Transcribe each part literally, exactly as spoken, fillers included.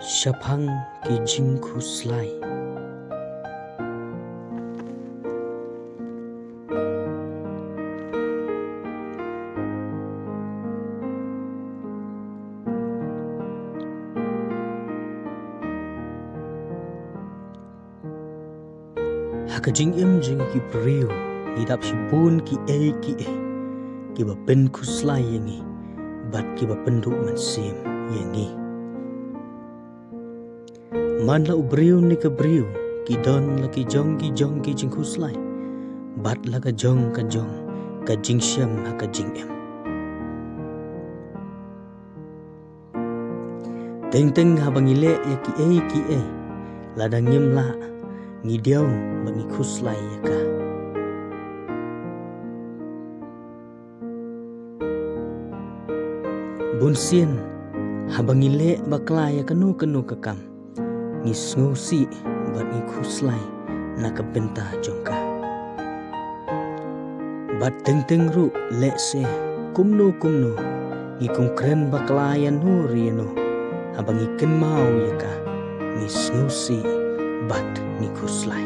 Shaphang ki jingkhuslai. Ha ka jingim jong ki briew, ngi dap shibun kiei kiei kiba pynkhuslai ïa ngi bad kiba pynduh mynsiem ïa ngi. Man la u briew ne ka briew ki don la ki jong ki jong ki jingkhuslai bad la ka jong ka jong ka jingshem ha ka jingim. Teng teng haba ngi leh ïa kiei kiei, lada ngim lah, ngi diaw bad ngi khuslai ïa ka. Bun sien haba ngi leh bakla ïa kano kano ka kam, ngi sngewsih bad ngi khuslai na ka bynta jong ka. Bad teng teng ruh lehse kumno kumno ngi kum kren bakla ïa no re ïa no, haba ngi kynmaw ïa ka, ngi sngewsih bad ngi khuslai.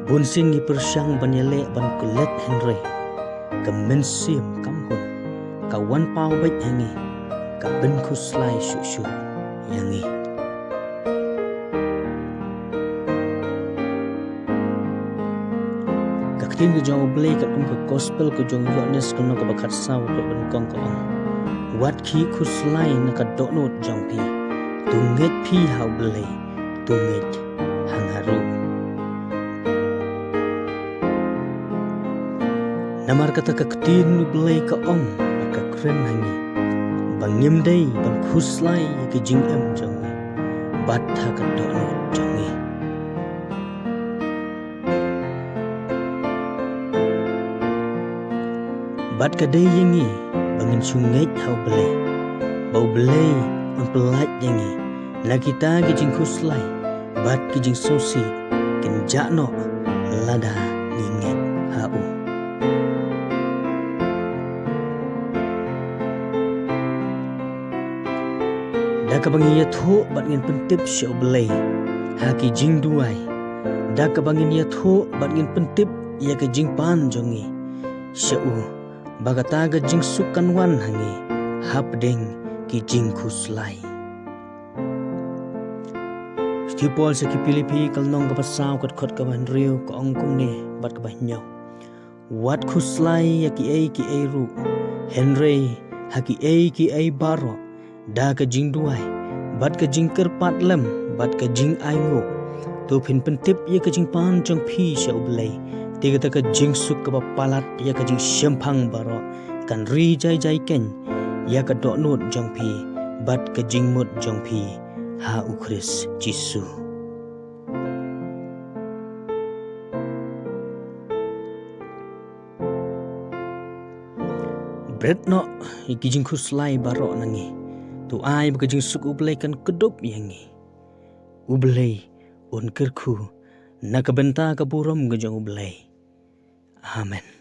Bun sien ngi pyrshang ban ïaleh ban klet, hynrei ka mynsiem kam hun, ka wan paw beit ha ngi, ka pynkhuslai shuh shuh ïa ngi. Ka ktien ka jong U Blei katkum ka gospel ka jong u Ïoannis ka lynnong kaba khatsaw, ka dkhot ba nyngkong ka ong: Wat khie khuslai na ka dohnud jong phi. To ngeit phi ha U Blei, to ngeit ha nga ruh. Namar kata ka ktien U Blei ka ong bad ka kren ha ngi ba ngim dei ban khuslai ïa ka jingim jong ngi bad ha ka dohnud jong ngi. Bad ka dei ïa ngi ba ngin shu ngeit ha U Blei, ba U Blei un pyllait ïa ngi na kita ki jingkhuslai bad ki jingsngewsih kin jah noh lada ngi ngeit ha u. Da kaba ngin ïathuh bad ngin pyntip sha U Blei ha ki jingduwai, da kaba ngin ïathuh bad ngin pyntip ïa ka jingpan jong ngi sha u, ba kata ka jingsuk kan wan ha ngi hapdeng ki jingkhuslai. Shithi u Paul sha ki Philippi ka lynnong kaba saw, ka dkhot kaba hynriew ka ong kumne bad kaba hynñiew: Wat khuslai ïa kiei kiei ruh, hynrei ha kiei kiei baroh, da ka jingduwai bad ka jingkyrpad lem bad ka jingainguh, to phin pyntip ïa ka jingpan jong phi sha U Blei. Te kata ka jingsuk kaba palat ïa ka jingshemphang baroh kan ri jai jai keiñ ïa ka dohnud jong phi bad ka jingmut jong phi ha U Khrist Jisu. Bret noh ïa ki jingkhuslai baroh na ngi. To ai ba ka jingsuk U Blei kan kdup ïa ngi. U Blei un kyrkhu na ka bynta ka burom ka jong U Blei. Amen.